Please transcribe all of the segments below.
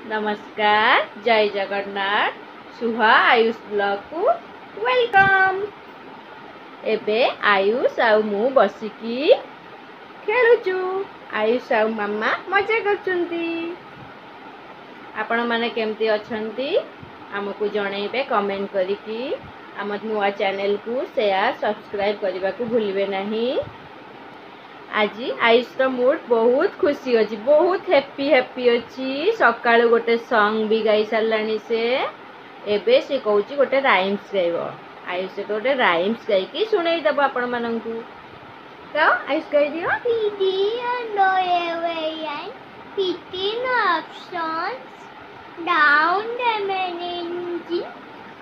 ନମସ୍କାର, ଜୟ ଜଗନ୍ନାଥ। ସୁହା ଆୟୁଷ ବ୍ଲଗକୁ welcome. ଏବେ ଆୟୁଷ ଆଉ ମୁଁ ବସିକି ଖେଳୁଛୁ। ଆୟୁଷ ଆଉ ମାମା ମଜା କରୁଛନ୍ତି। ଆପଣମାନେ କେମିତି ଅଛନ୍ତି, ଆମକୁ ଜଣେଇବେ କମେଣ୍ଟ କରିକି। ଆମ ନୂଆ ଚ୍ୟାନେଲକୁ ସେୟାର, ସବସ୍କ୍ରାଇବ୍ କରିବାକୁ ଭୁଲିବେ ନାହିଁ। ଆଜି ଆୟୁଷର ମୁଡ୍ ବହୁତ ଖୁସି ଅଛି, ବହୁତ ହ୍ୟାପି ହ୍ୟାପି ଅଛି। ସକାଳୁ ଗୋଟେ ସଙ୍ଗ ବି ଗାଇ ସାରିଲାଣି ସେ। ଏବେ ସେ କହୁଛି ଗୋଟେ ରାଇମ୍ସ ଗାଇବ। ଆୟୁଷ ଗୋଟେ ରାଇମ୍ସ ଗାଇକି ଶୁଣେଇ ଦେବ ଆପଣମାନଙ୍କୁ। ତ Ayush, ଗାଇଦିଅ। P D and O A N, 15 options, down the main engine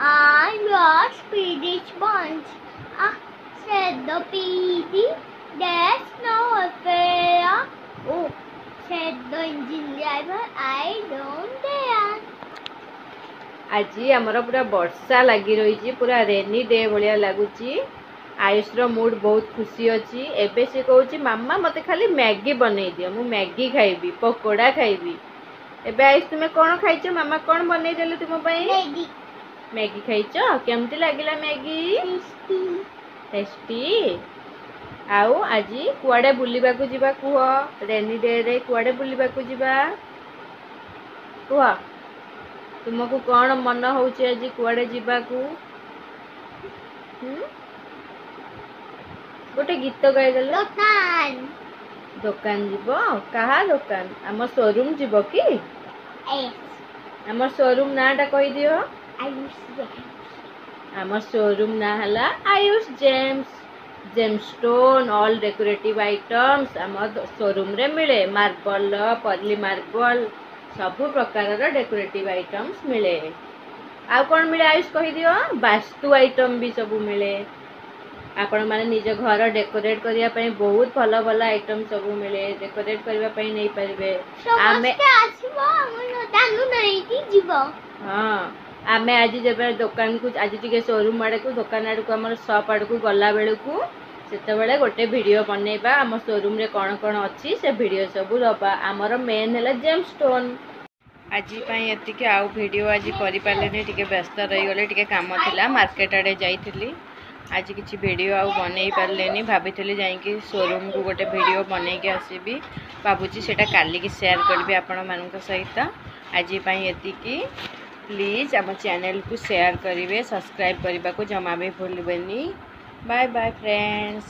and your speed is bonds. Ah, said the PD, that's no fair. Oh, said the engine driver, I don't dare. ଆଜି ଆମର ପୁରା ବର୍ଷା ଲାଗି ରହିଛି, ପୁରା rainy day ଭଳିଆ ଲାଗୁଛି। ଆୟୁଷର mood ବହୁତ ଖୁସି ଅଛି। ଏବେ ସେ କହୁଛି, "ମାମା, ମୋତେ ଖାଲି ମ୍ୟାଗି ବନେଇ ଦିଅ, ମୁଁ ମ୍ୟାଗି ଖାଇବି, ପକୋଡ଼ା ଖାଇବି।" ଏବେ ଆୟୁଷ, ତୁମେ କ'ଣ ଖାଇଛ? ମାମା କ'ଣ ବନେଇ ଦେଲେ ତୁମ ପାଇଁ? Maggie. ମ୍ୟାଗି ଖାଇଛ? କେମିତି ଲାଗିଲା ମ୍ୟାଗି? Tasty. ଟେଷ୍ଟି। ଆଉ ଆଜି କୁଆଡ଼େ ବୁଲିବାକୁ ଯିବା କୁହ? ରେନି ଡେରେ କୁଆଡ଼େ ବୁଲିବାକୁ ଯିବା କୁହ? ତୁମକୁ କ'ଣ ମନ ହଉଛି ଆଜି କୁଆଡ଼େ ଯିବାକୁ? ହୁଁ? ଗୋଟେ ଗୀତ ଗାଇଦେଲ। ଦୋକାନ। ଦୋକାନ ଯିବ? କାହା ଦୋକାନ? ଆମ ସୋରୁମ୍ ଯିବ କି? Yes. ଆମ ସୋରୁମ୍ ନାଁଟା କହିଦିଅ। Ayush James. ଆମ ସୋରୁମ୍ ନାଁ ହେଲା ଆୟୁଷ ଜେମ୍ସ। ଜେମ୍ ଷ୍ଟୋନ୍, ଅଲ୍ ଡେକୋରେଟିଭ୍ ଆଇଟମ୍ସ ଆମ ସୋରୁମ୍ରେ ମିଳେ। ମାର୍ବଲ, ପର୍ଲି ମାର୍ବଲ, ସବୁ ପ୍ରକାରର ଡେକୋରେଟିଭ୍ ଆଇଟମ୍ସ ମିଳେ। ଆଉ କ'ଣ ମିଳେ ଆୟୁଷ, କହିଦିଅ। ବାସ୍ତୁ ଆଇଟମ୍ ବି ସବୁ ମିଳେ। ଆପଣମାନେ ନିଜ ଘର ଡେକୋରେଟ୍ କରିବା ପାଇଁ ବହୁତ ଭଲ ଭଲ ଆଇଟମ୍ ସବୁ ମିଳେ। ଡେକୋରେଟ୍ କରିବା ପାଇଁ ନେଇପାରିବେ। ଆମେ ସମସ୍ତେ ଆସିବ, ଆମ ଦୋକାନରୁ ନେଇକି ଯିବ। ହଁ, ଆମେ ଆଜି ଯେବେ ଦୋକାନକୁ, ଆଜି ଟିକେ ସୋରୁମ୍ ଆଡ଼କୁ, ଦୋକାନ ଆଡ଼କୁ, ଆମର ସପ୍ ଆଡ଼କୁ ଗଲା ବେଳକୁ ସେତେବେଳେ ଗୋଟେ ଭିଡ଼ିଓ ବନେଇବା। ଆମ ସୋରୁମ୍ରେ କ'ଣ କ'ଣ ଅଛି, ସେ ଭିଡ଼ିଓ ସବୁ ଦେବା। ଆମର ମେନ୍ ହେଲା ଜେମ୍ ଷ୍ଟୋନ୍। ଆଜି ପାଇଁ ଏତିକି। ଆଉ ଭିଡ଼ିଓ ଆଜି କରିପାରିଲିନି, ଟିକେ ବ୍ୟସ୍ତ ରହିଗଲି, ଟିକେ କାମ ଥିଲା, ମାର୍କେଟ ଆଡ଼େ ଯାଇଥିଲି। ଆଜି କିଛି ଭିଡ଼ିଓ ଆଉ ବନେଇ ପାରିଲିନି। ଭାବିଥିଲି ଯାଇକି ସୋରୁମ୍କୁ ଗୋଟେ ଭିଡ଼ିଓ ବନେଇକି ଆସିବି। ଭାବୁଛି ସେଇଟା କାଲିକି ସେୟାର କରିବି ଆପଣମାନଙ୍କ ସହିତ। ଆଜି ପାଇଁ ଏତିକି। ପ୍ଲିଜ୍ ଆମ ଚ୍ୟାନେଲକୁ ସେୟାର କରିବେ, ସବସ୍କ୍ରାଇବ୍ କରିବାକୁ ଜମା ବି ଭୁଲିବେନି। Bye bye friends.